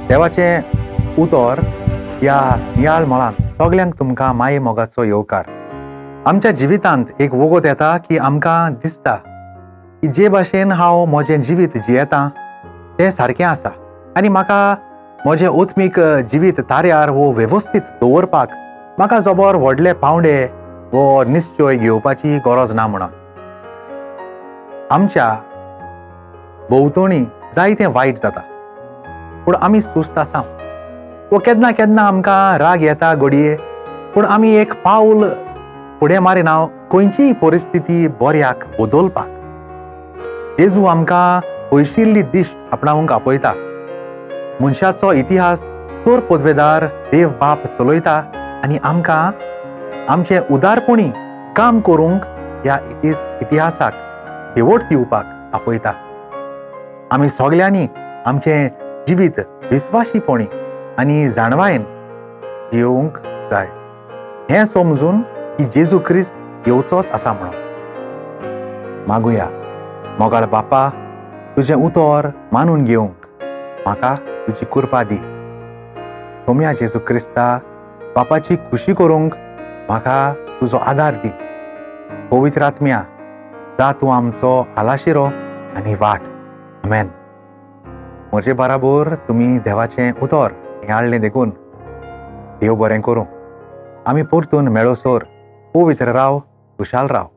देवाचें उतर ह्या नियाळ मळांत सगल्यांक तुमकां माये मोगाचो येवकार. आमच्या जिवितांत एक वगत येता की आमकां दिसता की जे भाशेन हांव म्हजें जिवीत जियेतां तें सारकें आसा आनी म्हाका म्हजें आत्मीक जिवीत ताऱ्यार वो वेवस्थीत दवरपाक म्हाका जबर व्हडले पावंडे वो निश्चय घेवपाची गरज ना म्हणून. आमच्या भोंवतणी जायतें वायट जाता पूण आमी सुस्त आसा वो केन्ना केन्ना आमकां राग येता घडये, पूण आमी एक पावल फुडें मारिना खंयचीय परिस्थिती बऱ्याक बदलपाक. जेजू आमकां पयशिल्ली दिश्ट आपणावंक आपयता. मनशाचो इतिहास तर पदवेदार देव बाप चलयता आनी आमकां आमचें उदारपणी काम करूंक ह्या इतिहासाक शेवट दिवपाक आपयता. आमी सगल्यांनी आमचें जिवीत विस्वाशीपणी आनी जाणवायेन जियोवंक जाय हें समजून की जेजू क्रिस्त येवचोच आसा म्हणून. मागुया. मोगाळ बापा, तुजें उतर मानून घेवंक म्हाका तुजी कृपा दी. सोम्या जेजू क्रिस्ता, बापाची खुशी करूंक म्हाका तुजो आदार दी. पवित्र आत्म्या, जा तूं आमचो आलाशिरो आनी वाट. आमेन. म्हजे बराबर तुमी देवाचें उतर नियाळ्ळें देखून देव बरें करूं. आमी परतून मेळोसर पवित्र राव, खुशाल राव.